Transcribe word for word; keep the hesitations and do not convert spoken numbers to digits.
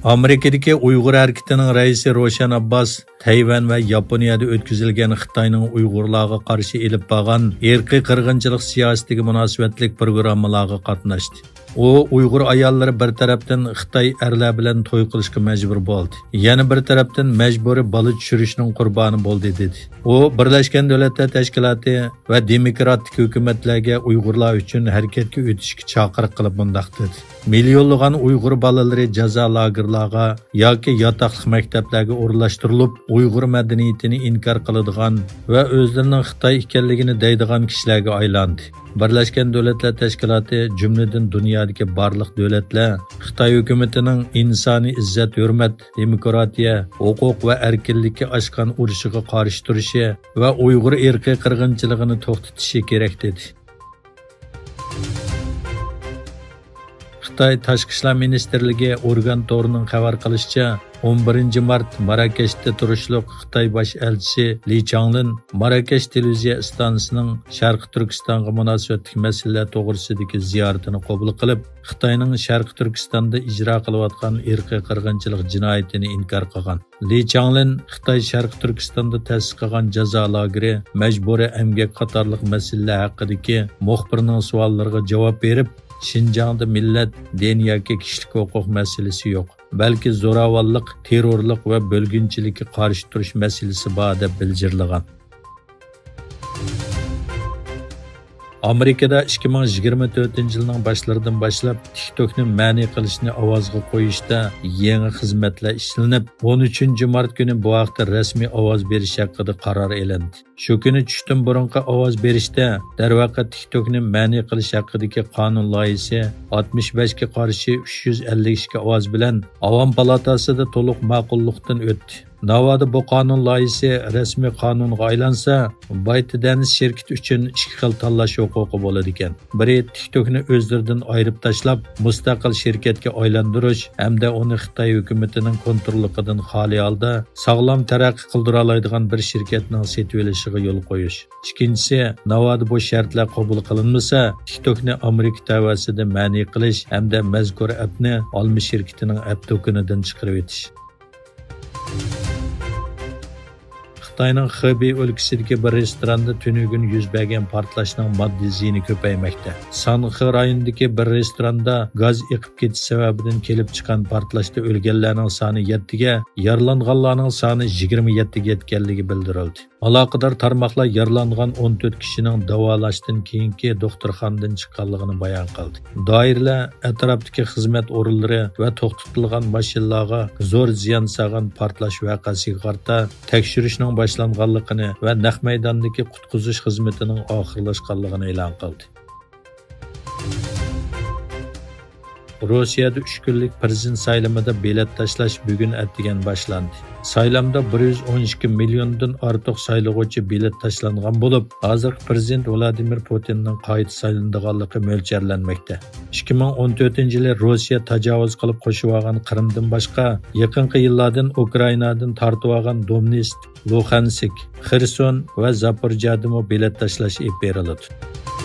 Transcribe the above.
ئامېرىكىدىكى ئۇيغۇر ھەرىكىتىنىڭ رەئىسى روشەن ئابباس تەيۋەن ۋە ياپونىيەدە ئۆتكۈزۈلگەن خىتاينىڭ ئۇيغۇرلارغا قارشى ئېلىپ بارغان ئىرقىي قىرغىنچىلىق سىياسىتىگە مۇناسىۋەتلىك پروگراممىلارغا قاتناشتى. ئۇ ئۇيغۇر ئاياللىرى بىر تەرەپتىن خىتاي ئەرلەر بىلەن توي قىلىشقا مەجبۇر بولدى، يەنە بىر تەرەپتىن مەجبۇرىي بالا چۈشۈرۈشنىڭ قۇربانى بولدى، دېدى. ئۇ بىرلەشكەن دۆلەتلەر تەشكىلاتى ۋە دېموكراتىك ھۆكۈمەتلەرگە ئۇيغۇرلار ئۈچۈن ھەرىكەتكە ئۆتۈشكە چاقىرىق قىلىپ مۇنداق دېدى: مىليونلىغان ئۇيغۇر بالىلىرى جازا لاگېرلارغا ياكى ياتاقلىق مەكتەپلەرگە ئورۇنلاشتۇرۇلۇپ، ئۇيغۇر مەدەنىيىتىنى ئىنكار قىلىدىغان ۋە ئۆزلىرىنىڭ خىتاي ئىكەنلىكىنى دەيدىغان كىشىلەرگە ئايلاندى. بىرلەشكەن دۆلەتلەر تەشكىلاتى، جۈملىدىن دۇنيادىكى بارلىق دۆلەتلەر خىتاي ھۆكۈمىتىنىڭ ئىنسانىي ئىززەت-ھۆرمەت، دېموكراتىيە، ھوقۇق ۋە ئەركىنلىككە ئاچقان ئۇرۇشىغا قارشى تۇرۇشى ۋە ئۇيغۇر ئىرقىي قىرغىنچىلىقىنى توختىتىشى كېرەك، دېدى. خىتاي تاشقى ئىشلار مىنىستىرلىكى ئورگان تورىنىڭ خەۋەر قىلىشىچە، ئون بىرىنچى مارت ماراكەشتە تۇرۇشلۇق خىتاي باش ئەلچىسى لى چاڭلىن ماراكەش تېلېۋىزىيە ئىستانسىسىنىڭ شەرقىي تۈركىستانغا مۇناسىۋەتلىك مەسىلىلەر توغرىسىدىكى زىيارىتىنى قوبۇل قىلىپ، خىتاينىڭ شەرقىي تۈركىستاندا ئىجرا قىلىۋاتقان ئىرقىي قىرغىنچىلىق جىنايىتىنى ئىنكار قىلغان. لى چاڭلىن خىتاي شەرقىي تۈركىستاندا تەسىس قىلغان جازا لاگېرى، مەجبۇرىي ئەمگەك قاتارلىق مەسىلىلەر ھەققىدىكى مۇخبىرنىڭ سوئاللىرىغا جاۋاب بېرىپ، شىنجاڭدا مىللەت، دىن ياكى كىشىلىك ھوقۇق مەسىلىسى يوق، بەلكى زوراۋانلىق، تېررورلۇق ۋە بۆلگۈنچىلىككە قارشى تۇرۇش مەسىلىسى بار، دەپ بىلجىرلىغان. ئامېرىكىدا ئىككى مىڭ يىگىرمە تۆتىنچى يىلنىڭ باشلىرىدىن باشلاپ تىك توكنى مەنئى قىلىشنى ئاۋازغا قويۇشتا يېڭى خىزمەتلەر ئىشلىنىپ، ئون ئۈچىنچى مارت كۈنى بۇ ھەقتە رەسمىي ئاۋاز بېرىش ھەققىدە قارار ئېلىندى. شۇ كۈنى چۈشتىن بۇرۇنقى ئاۋاز بېرىشتە، دەرۋەقە، تىك توكنى مەنئى قىلىش ھەققىدىكى قانۇن لايىھىسى ئاتمىش بەشكە قارشى ئۈچ يۈز ئەللىك ئىككى ئاۋاز بىلەن ئاۋام پالاتاسىدا تولۇق ماقۇللۇقتىن ئۆتتى. ناۋادا بۇ قانۇن لايىھىسى رەسمىي قانۇنغا ئايلانسا، بايت دەنس شىركىتى ئۈچۈن ئىككى خىل تاللاش ھوقۇقى بولىدىكەن. بىرى، تىك توكنى ئۆزلىرىدىن ئايرىپ تاشلاپ، مۇستەقىل شىركەتكە ئايلاندۇرۇش ھەمدە ئۇنى خىتاي ھۆكۈمىتىنىڭ كونتروللۇقىدىن خالىي ھالدا ساغلام تەرەققىي قىلدۇرالايدىغان بىر شىركەتنىڭ سېتىۋېلىشىغا يول قويۇش. ئىككىنچىسى، ناۋادا بۇ شەرتلەر قوبۇل قىلىنمىسا، تىك توكنى ئامېرىكا تەۋەسىدە مەنئى قىلىش ھەمدە مەزكۇر ئەپنى ئالما شىركىتىنىڭ ئەپ دۇكىنىدىن چىقىرىۋېتىش. خىتاينىڭ خېبېي ئۆلكىسىدىكى بىر رېستوراندا تۈنۈگۈن يۈز بەرگەن پارتلاشنىڭ ماددىي زىيىنى كۆپەيمەكتە. سانخې رايونىدىكى بىر رېستوراندا گاز ئېقىپ كېتىش سەۋەبىدىن كېلىپ چىققان پارتلاشتا ئۆلگەنلەرنىڭ سانى يەتتىگە، يارىلانغانلارنىڭ سانى يىگىرمە يەتتىگە يەتكەنلىكى بىلدۈرۈلدى. ئالاقىدار تارماقلار يارىلانغان ئون تۆت كىشىنىڭ داۋالاشتىن كېيىنكى دوختۇرخانىدىن چىققانلىقىنى بايان قىلدى. دائىرىلەر ئەتراپتىكى خىزمەت ئورۇنلىرى ۋە توختىتىلغان ماشىنىلارغا زور زىيان سالغان پارتلاش ۋەقەسىگە قارىتا تەكشۈرۈشنىڭ باشلانغانلىقىنى ۋە نەق مەيداندىكى قۇتقۇزۇش خىزمىتىنىڭ ئاخىرلاشقانلىقىنى ئېلان قىلدى. روسىيەدە ئۈچ كۈنلۈك پىرېزىدېنت سايلىمىدا بېلەت تاشلاش بۈگۈن ئەتىگەن باشلاندى. سايلامدا بىر يۈز ئون ئىككى مىليوندىن ئارتۇق سايلىغۇچى بېلەت تاشلانغان بولۇپ، ھازىرقى پىرېزىدېنت ۋلادىمىر پۇتىننىڭ قايتا سايلىنىدىغانلىقى مۆلچەرلەنمەكتە. ئىككى مىڭ ئون تۆتىنچى يىلى روسىيە تاجاۋۇز قىلىپ قوشۇۋالغان قىرىمدىن باشقا، يېقىنقى يىللاردىن ئۇكرائىنادىن تارتىۋالغان دونېتسك، لۇخانسك، خېرسون ۋە زاپورىژيەدىمۇ بېلەت تاشلاش ئېلىپ بېرىلىدۇ.